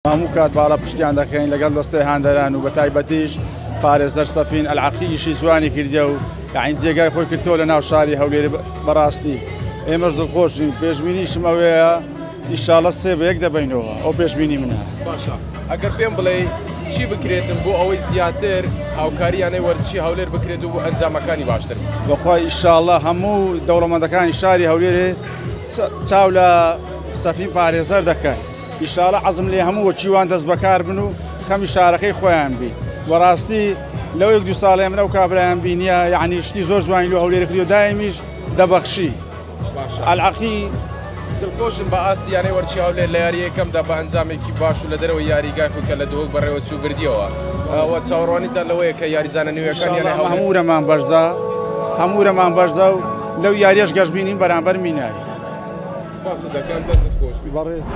هەموو کات باڵا پشتیان دەکەین لەگەڵ دەستەی هاندەران و بەتایبەتیش پارێزەر سەفین ئەلعەقی ئیشی جوانی کردیە و یعنی جێگای خۆی کردەوە لە ناو شاری هەولێر. بەڕاستی ئێمەش دڵخۆشین، پێشبینیشم ئەوەیە ئیشاڵە 3-1 دەبینەوە، ئەو پێشبینی منە. باشە ئەگەر پێم بڵێ چی بکرێتن بۆ ئەوەی زیاتر هاوکاری یانەی وەرزشی هەولێر بکرێت و ئەنجامەکانی باشتر؟ بەخوای ئیشاڵە هەموو دەوڵەمەندەکانی شاری هەولێرێ چاو لە سەفین پارێزەر دەکەن. ئیشاڵە عەزم لێ هەموو وەکیوان دەست بەکار بن و خەمی شارەکەی خۆیان بی. بەڕاستی لەو یەک دوو ساڵەیە من ئەو کابرایان بینیە، یعنی شتی زۆر جوانی لۆ هەولێر کردی و دایمیش دەبەخشی. ئەلعەقی دڵخۆشم بە ئاستی یانەی وەرزشی هەولێر لە یاری یەکەمدا بە ئەنجامێکی باش و لە دەرەوەی یاریگای خۆی کە لە دهۆک بەڕێوە چوو بردیەوە. ئەوە چاوەڕوانیتان لەوەیە کە یاریزانە نوێیەکان یانەی هەولێر هەموو ورەمان بەرزە، هەموو ورەمان بەرزە و لەو یاریەش گەشبینین بەرامبەر مینای. سپاست دەکەم، دەستت خۆش بی. بەڕێز.